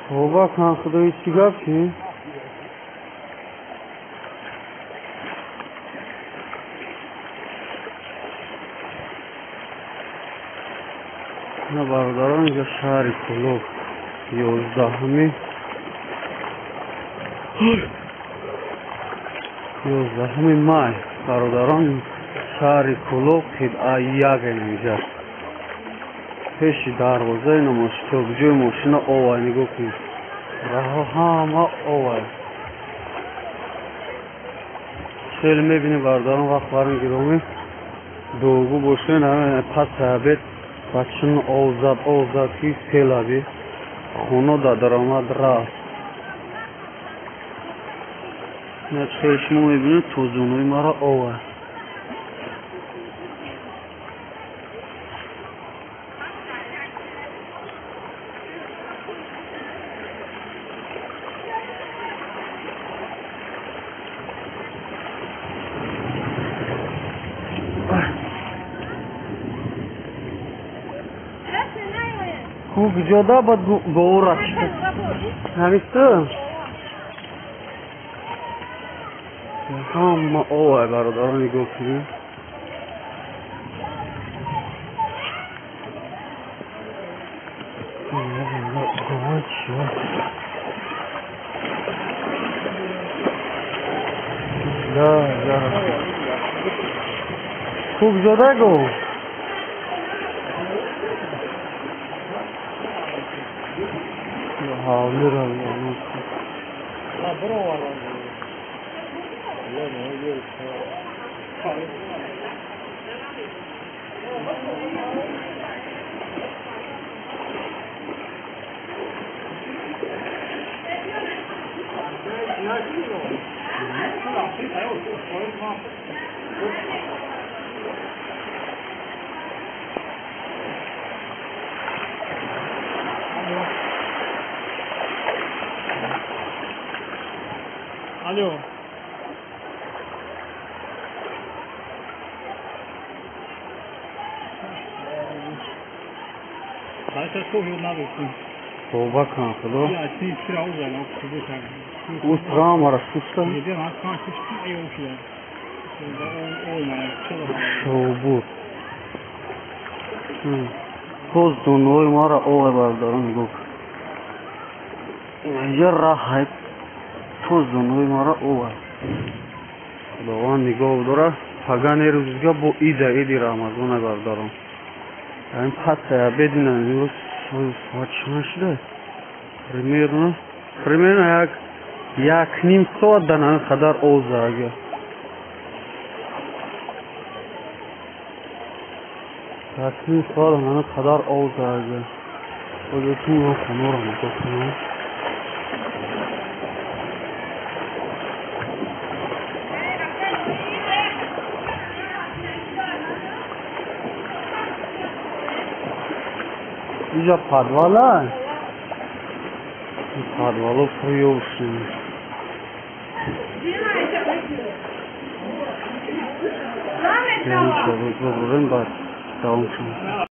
Тавба кун, худои, чӣ гап ки? На, бародарон, инҷо шаҳри Кӯлоб, 11-уми май, бародарон, шаҳри Кӯлоб, қитъа як. Инҷа пеши дарвозаи намошитобҷои мошина овай, нигоҳ кунед, раҳо ҳама овай. Хеле мебинем, бародарон, вақт барон гиромӣ, дуогӯ бошед. Пас обед ба чун ов зад, ов зад, ки селаби хоно да даромад рафт. Хеле шумо мебинед, то зонуи маро овай. Ку куҷода бад говора ҳамисту ҳама овай, бародарон, нигоҳ кунед. Говой чия? Да, да. Ку куҷода гов? Ҳавлира. Алло. Тавба кун, худо. Устра шуста. Шобуд. Тоз дунои мара овай, бародарон, нигоҳ. Инҷа раҳай, тоз дунои мара овай. Худованд нигоҳ дора. Пагани рӯзга бо ида, иди Рамазона, бародарон. Ин пасая бедина имрӯз соат чанд шуда? Примерно як ним соат дар ҳамин қадар ов зага. Як ним соат дар ҳамин қадар ов зага. Озатун хонаро нигоҳ кунем. Инҷа подвала? Подвало приёвши. Баъд давом шуд.